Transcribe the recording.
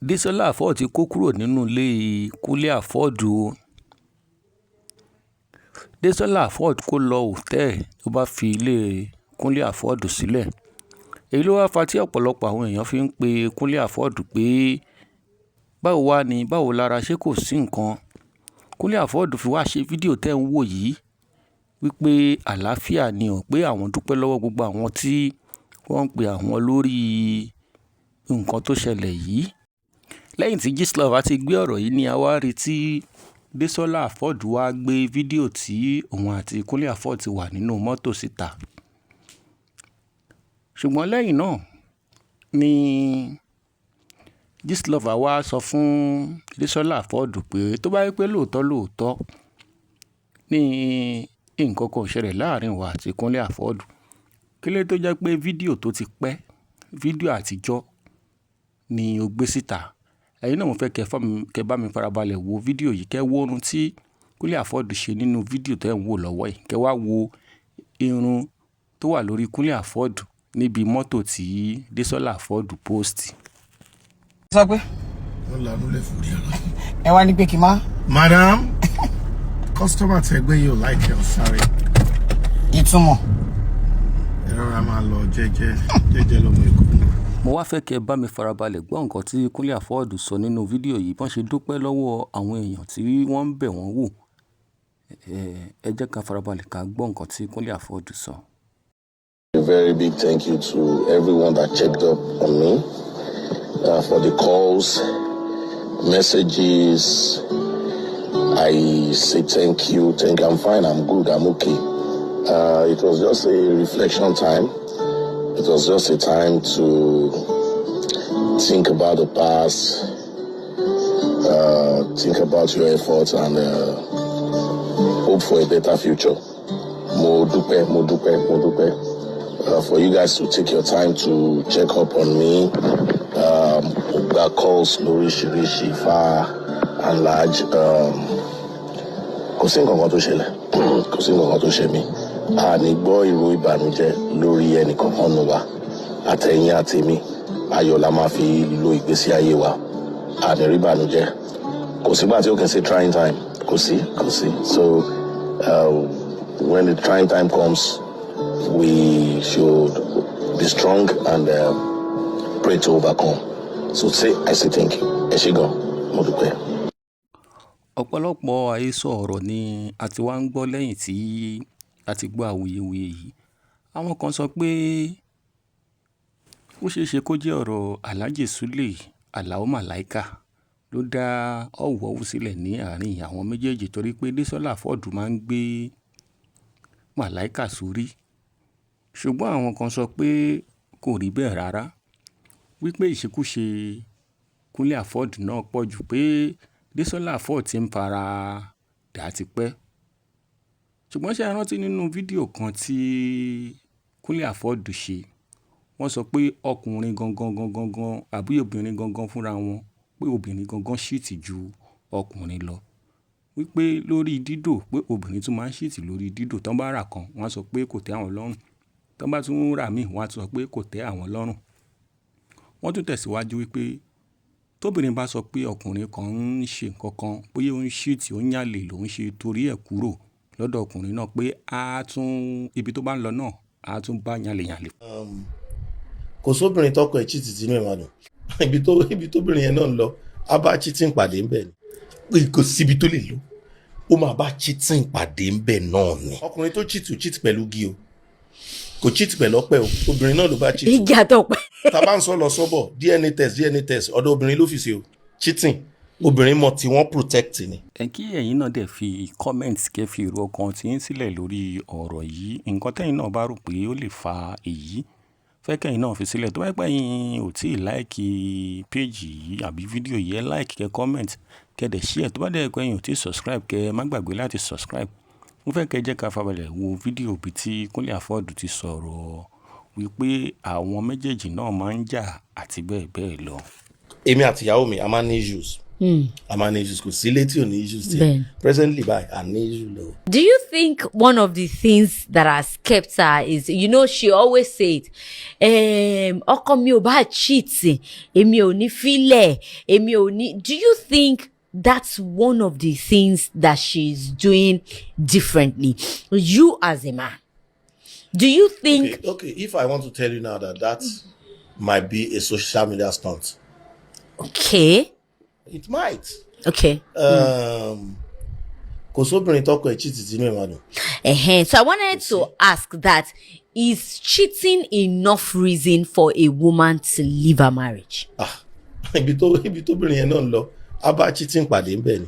Desola Afod ti kó kúrò nínú ilé Kúnlé Afod o. Desola Afod kó lọ òtẹ́ẹ̀lì ló bá fi ilé Kúnlé Afod sílẹ̀. Èyí ló wáá fa tí ọ̀pọ̀lọpọ̀ àwọn èèyàn fi ń pe Kúnlé Afod pé báwo wá ní báwo lára, ṣé kò sí nǹkan? Kúnlé Afod fi wá ṣe fídíò tẹ́ ń wò yìí wípé àlàáfíà ni ò, pé àwọn dúpẹ́ lọ́wọ́ gbogbo àwọn tí wọ́n ń pe àwọn lórí nǹkan tó ṣẹlẹ̀ yìí. Lẹ́yìn tí Gistlover ti gbé ọ̀rọ̀ yìí ni a wá rí tí Desola Afod wá gbé fídíò tí òun àti Kúnlé Afod ti wà nínú mọ́tò síta. Ṣùgbọ́n lẹ́yìn náà ni Gistlover wá sọ fún Desola Afod pé tó bá jẹ́ pé lóòótọ́ lóòótọ́ ní nǹkan kan ò ṣẹlẹ̀ láàrin òun àti Kúnlé Afod, kí ló dé tó jẹ́ pé fídíò tó ti pẹ́, fídíò àtijọ́ ni ó gbé síta? Ẹ̀yin náà, mo fẹ́ kẹ́ bá mi farabalẹ̀ wo fídíò yìí, kẹ́ wo irun tí Kúnlé Afod ṣe nínú fídíò tẹ́ ń wò lọ́wọ́ yìí, kẹ́ wá wo irun tó wà lórí Kúnlé Afod níbi mọ́tò tí Desola Afod post. Sọ pé Wọ́n lanú lẹ̀ fún rí ara. Ẹ wá ní pé kí n má. Madam, customer tẹ gbé yóò like ẹ sáré. Ìtumọ̀. Ẹ rọra máa lọ jẹ́jẹ́ jẹ́jẹ́ lọ́mọ Èkó. Mo wá fẹ́ kẹ́ ẹ bá mi farabalẹ̀ gbọ́ nǹkan tí Kúnlé Afod sọ nínú fídíò yìí, bọ́n ṣe dúpẹ́ lọ́wọ́ àwọn èèyàn tí wọ́n ń bẹ̀ wọ́n wò. Ẹ jẹ́ ká farabalẹ̀ ká gbọ́ nǹkan tí Kúnlé Afod sọ. A very big thank you to everyone that checked up on me for the calls, messages. I say thank you, thank you. I'm fine, I'm good, I'm okay. It was just a reflection time. It was just a time to think about the past, think about your efforts, and hope for a better future. Mo dúpẹ́, mo dúpẹ́, mo dúpẹ́. For you guys to take your time to check up on me. Mo gba calls lóríṣiríṣi, far and large. Kò sí nǹkan kan tó ṣẹlẹ̀, kò sí nǹkan kan tó ṣe mí. A ní gbọ́ ìró ìbànújẹ́ lórí ẹnì kankan nù wa, àtẹ̀yìn àtèmi. Ayọ̀ la máa fi lo ìgbésí ayé wa, a ní rí ìbànújẹ́. Kò sígbà tí ó kì í ṣe trying time, kò sí, kò sí. So when the trying time comes, we should be strong and pray to overcome. So say I say thank you. Ẹ ṣé gan, mo dúpẹ́. Ọ̀pọ̀lọpọ̀ àhesọ ọ̀rọ̀ ni a ti wá ń gbọ́ lẹ́yìn tí a ti gbọ́ awuyewuye yìí. Àwọn kan sọ pé ó ṣeé ṣe kó jẹ́ ọ̀rọ̀ Alhaji Sule Alao Malaika ló dá họ́wùhọ́wù sílẹ̀ ní àárín àwọn méjèèjì, torí pé Desola Afod máa ń gbé Malaika sórí. Ṣùgbọ́n àwọn kan sọ pé kò rí bẹ́ẹ̀ rárá, wípé ìṣekúṣe Kúnlé Afod náà pọ̀ jù, pé Desola Afod ti ń fara dà á tipẹ́. Ṣùgbọ́n ṣé ẹ rántí nínú fídíò kan tí Kúnlé Afod ṣe, wọ́n sọ pé ọkùnrin gangan gangan gan àbí obìnrin gangan fúnra wọn, pé obìnrin gangan cheat ju ọkùnrin lọ, wípé lórí dídò, pé obìnrin tún máa ń cheat lórí dídò. Tán bá rà kan, wọ́n á sọ pé kò tẹ́ àwọn lọ́rùn. Tán bá tún rà míì, wọ́n á tún sọ pé kò tẹ́ àwọn lọ́rùn. Wọ́n tún tẹ̀síwájú wípé tóbìnrin bá sọ pé ọkùnrin kan ń ṣe nǹkan kan, bóyá ó ń cheat, ó ń yànlè ló ń ṣe, torí ẹ̀ kúrò lọ́dọ̀ ọkùnrin náà, pé á tún ibi tó bá ń lọ náà, á tún bá yànlè yànlè. Kò sóbìnrin tọkọ ẹ̀ cheat tínú ẹ̀ máa dùn. Ibi tóbìnrin yẹn náà ń lọ, á bá cheating pàdé ńbẹ̀ ni. Kò síbi tó lè lọ, ó máa bá cheating pàdé ńbẹ̀ náà ni. Ọkùnrin tó cheat, ò cheat pẹ̀lú igi o, kò cheat pẹ̀lú ọ̀pẹ o, obìnrin náà ló bá cheat. Igi àtọ̀pẹ. Tá a bá ń sọ lọ sọ́bọ̀, DNA test, DNA test, ọ̀dọ̀ obìnrin ló fi ṣe o. Cheating, obìnrin mọ̀ tí wọ́n protect ni. Ẹ kí ẹ̀yin náà dẹ̀ fi comment, kẹ́ fi èrò ọkàn tí ń sílẹ̀ lórí ọ̀rọ̀ yìí. Nǹkan tẹ́yin náà bá rò pé ó lè fa èyí, fẹ́ kẹ́yin náà fi sílẹ̀. Tó bá jẹ́ pé ẹ̀yin ò tí ì like page yìí àbí fídíò yìí, ẹ like, kẹ́ comment, kẹ́ dẹ̀ share. Tó bá dẹ̀ jẹ́ pé ẹ̀yin ò tí ì subscribe, kẹ́ má gbàgbé láti subscribe. Mo fẹ́ kẹ́ jẹ́ ká farabalẹ̀ wo fídíò bí tí Kúnlé Afod ti sọ̀rọ̀ wípé àwọn méjèèjì náà máa ń jà àti bẹ́ẹ̀ bẹ́ẹ̀ lọ. Èmi àti ìyàwó mi, a máa ń ní issues. A máa ní issues. Kò sí ilé tí ò ní issues tiẹ̀. Bẹ́ẹ̀ni. Presently báyìí, a ní issue lọ. Do you think one of the things that has kept her is, she always said, "Ọkọ mi ò bá cheat, èmi ò ní filẹ̀, èmi ò ní." Do you think that's one of the things that she's doing differently? You as a man, do you think? Okay, if I want to tell you now that that might be a social media stunt. It might. Kò sóbìnrin tọkọ ẹ̀ cheat tínú ẹ̀ máa dùn. So I wanted to ask that, is cheating enough reason for a woman to leave her marriage? Ah, ibi tóbìnrin yẹn náà ń lọ, á bá cheating pàdé ńbẹ̀ ni.